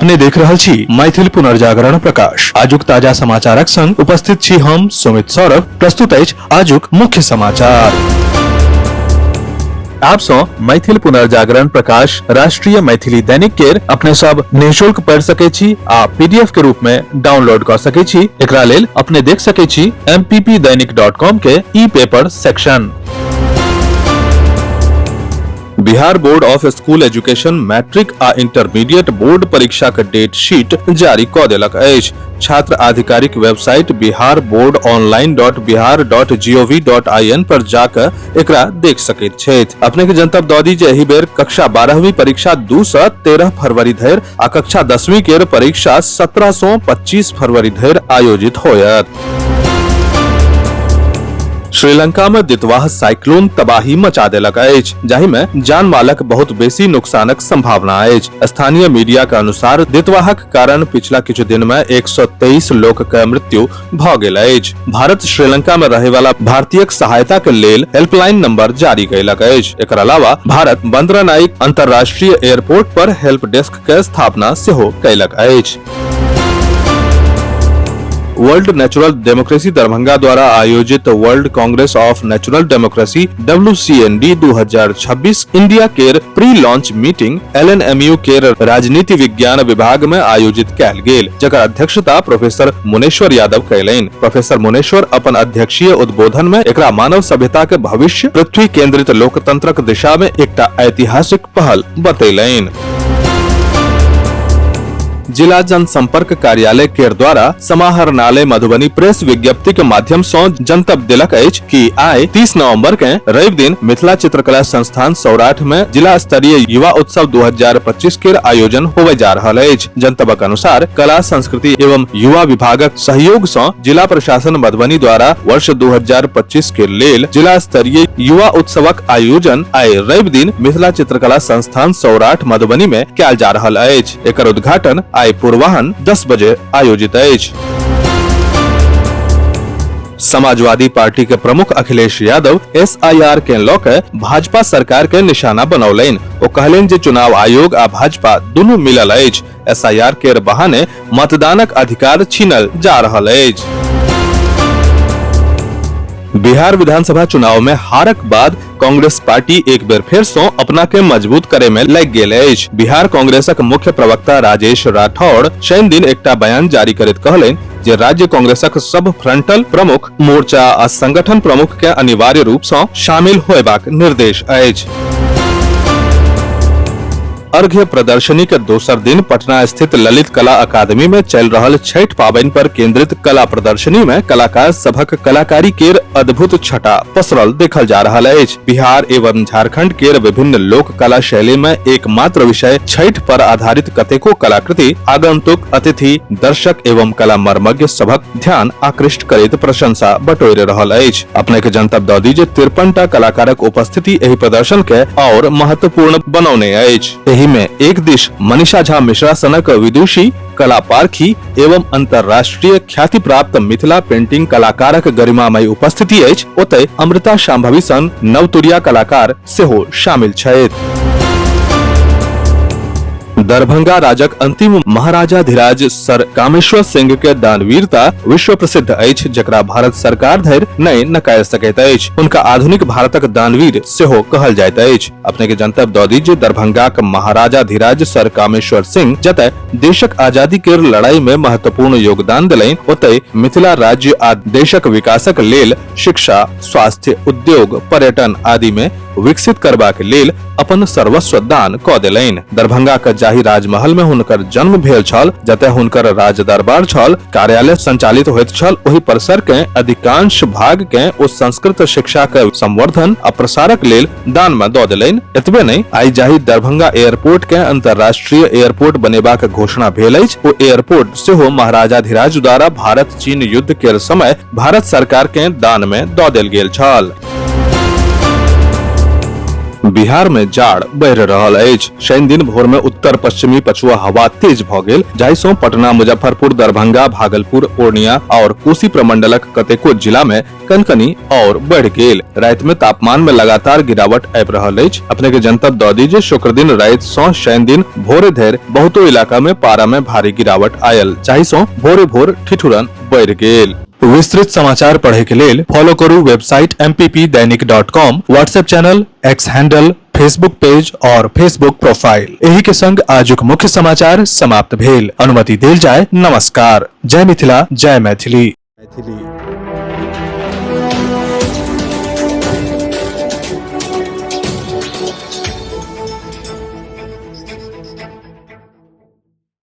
अपने देख रहल छी मैथिल पुनर्जागरण प्रकाश। आजुक ताजा समाचारक संग उपस्थित छी हम सुमित सौरभ। प्रस्तुत अछि आजुक मुख्य समाचार। आप सौ मैथिल पुनर्जागरण प्रकाश राष्ट्रीय मैथिली दैनिक केर अपने सब निःशुल्क पढ़ सके छी आ पीडीएफ के रूप में डाउनलोड कर सके छी। एकरा लेल अपने देख सके छी mppdainik.com के e paper section. Bihar board of school education matric आ इंटरमीडिएट बोर्ड परीक्षा के डेट शीट जारी क देलक अछि। छात्र आधिकारिक वेबसाइट biharboardonline.bihar.gov.in पर जाकर एकरा देख सकैत छथि। अपने के जनतब दऽ दी जे एहि बेर कक्षा 12वीं परीक्षा 2 सँ 13 फरवरी धरि आ कक्षा 10वीं केर परीक्षा 17 सँ 25 फरवरी धरि आयोजित होयत। श्रीलंका में दितवाह साइक्लोन तबाही मचा देलक अछि, जाहि में जान मालक बहुत बेसी नुकसानक संभावना अछि। स्थानीय मीडिया के अनुसार दितवाहक कारण पिछला किछु दिन में 123 लोक के मृत्यु भ गेल अछि। भारत श्रीलंका में रहे वाला भारतीयक सहायता के लेल हेल्पलाइन नंबर जारी कयलक अछि। एकर अलावा भारत बंदरानाइक अंतर्राष्ट्रीय एयरपोर्ट पर हेल्प डेस्क के स्थापना सेहो कयलक अछि। वर्ल्ड नेचुरल डेमोक्रेसी दरभंगा द्वारा आयोजित world congress of natural democracy WCND 2026 India केर प्री लॉन्च मीटिंग एलएनएमयू केर राजनीति विज्ञान विभाग में आयोजित कयल गेल, जकर अध्यक्षता प्रोफेसर मुनेश्वर यादव कयलनि। प्रोफेसर मुनेश्वर अपन अध्यक्षीय उद्बोधन में एकरा मानव सभ्यता के भविष्य पृथ्वी केंद्रित लोकतंत्रक दिशा में एकटा ऐतिहासिक पहल बतेलनि। जिला जनसंपर्क कार्यालय केर द्वारा समाहरणालय मधुबनी प्रेस विज्ञप्ति के माध्यम सं जनतब देलक अछि कि आइ 30 नवंबर के रवि दिन मिथिला चित्रकला संस्थान सौराठ में जिला स्तरीय युवा उत्सव 2025 केर आयोजन होवे जा रहल अछि। जनतबक अनुसार कला संस्कृति एवं युवा विभागक सहयोग सं जिला प्रशासन मधुबनी द्वारा वर्ष 2025 के लेल जिला स्तरीय युवा उत्सवक आयोजन आइ रवि दिन मिथिला चित्रकला संस्थान सौराठ मधुबनी में कयल जा रहल अछि। एकर उद्घाटन आइ पूर्वाह्न 10 बजे आयोजित अछि। समाजवादी पार्टी के प्रमुख अखिलेश यादव एसआईआर के लऽ के भाजपा सरकार के निशाना बनौलनि। ओ कहलनि जे चुनाव आयोग आ भाजपा दुनू मिलल अछि। एसआईआर केर बहाने मतदानक अधिकार छीनल जा रहल अछि। बिहार विधानसभा चुनाव में हारक बाद कांग्रेस पार्टी एक बेर फेर सं अपना के मजबूत करे में लागि गेल अछि। बिहार कांग्रेसक मुख्य प्रवक्ता राजेश राठौड़ शनि दिन एकटा बयान जारी करैत कहलनि जे राज्य कांग्रेसक सब फ्रंटल प्रमुख, मोर्चा आ संगठन प्रमुख के अनिवार्य रूप सं शामिल होयबाक निर्देश अछि। अर्घ्य प्रदर्शनी के दोसर दिन पटना स्थित ललित कला अकादमी में चल रहल छठ पाबनि पर केंद्रित कला प्रदर्शनी में कलाकार सभक कलाकारी केर अद्भुत छटा पसरल देखल जा रहल अछि। बिहार एवं झारखंड केर विभिन्न लोक कला शैली में एकमात्र विषय छठ पर आधारित कतेको कलाकृति आगंतुक अतिथि दर्शक एवं कला मर्मज्ञ सभक ध्यान आकृष्ट करैत प्रशंसा बटोरि रहल अछि। अपने के जनतब दऽ दी जे 53 टा कलाकारक उपस्थिति एहि प्रदर्शन के और महत्वपूर्ण बनौने अछि। एहि में एक दिश मनीषा झा मिश्रा सनक विदुषी कला पारखी एवं अंतर्राष्ट्रीय ख्याति प्राप्त मिथिला पेंटिंग कलाकारक गरिमामयी उपस्थिति अछि, ओतय अमृता शांभवी सन नवतुरिया कलाकार सेहो शामिल छथि। दरभंगा राजक अंतिम महाराजाधिराज सर कामेश्वर सिंह के दानवीरता विश्व प्रसिद्ध अछि, जकरा भारत सरकार धरि नहि नकारि सकैत अछि। हुनका आधुनिक भारतक दानवीर सेहो कहल जाइत अछि। अपने के जनतब दऽ दी जे दरभंगाक महाराजाधिराज सर कामेश्वर सिंह जतय देशक आजादी के लड़ाई में महत्वपूर्ण योगदान देलनि, ओतय मिथिला राज्य आ देशक विकासक लेल शिक्षा, स्वास्थ्य, उद्योग, पर्यटन आदि में विकसित करबाक लेल अपन सर्वस्व दान क देलनि। दरभंगा के जाहि राजमहल में हुनकर जन्म भेल छल, जतय हुनकर राज दरबार छल, कार्यालय संचालित होइत छल, ओहि परिसर के अधिकांश भाग के ओ संस्कृत शिक्षा के संवर्धन आ प्रसारक लेल दान में दऽ देलनि। एतबे नहि, आइ जाहि दरभंगा एयरपोर्ट के अंतर्राष्ट्रीय एयरपोर्ट बनेबाक घोषणा भेल अछि, ओ एयरपोर्ट सेहो महाराजाधिराज द्वारा भारत चीन युद्ध के समय भारत सरकार के दान में दऽ देल गेल छल। बिहार में जाड़ बढ़ि रहल अछि। शनि दिन भोर में उत्तर पश्चिमी पछुआ हवा तेज भ गेल, जाहि सं पटना, मुजफ्फरपुर, दरभंगा, भागलपुर, पूर्णिया और कोसी प्रमंडलक कतेको जिला में कनकनी और बढ़ि गेल। राति में तापमान में लगातार गिरावट आबि रहल अछि। अपने के जनतब दऽ दी जे शुक्र दिन राति सं शनि दिन भोरे धरि बहुतो इलाका में पारा में भारी गिरावट आयल, जाहि सं भोरे भोर ठिठुरन बढ़ि गेल। विस्तृत समाचार पढ़े के लेल फॉलो करू website mppdainik.com, WhatsApp channel, X handle, Facebook page और फेसबुक प्रोफाइल। एही के संग आजुक मुख्य समाचार समाप्त भेल। अनुमति देल जाय। नमस्कार। जय मिथिला, जय मैथिली। मैथिली।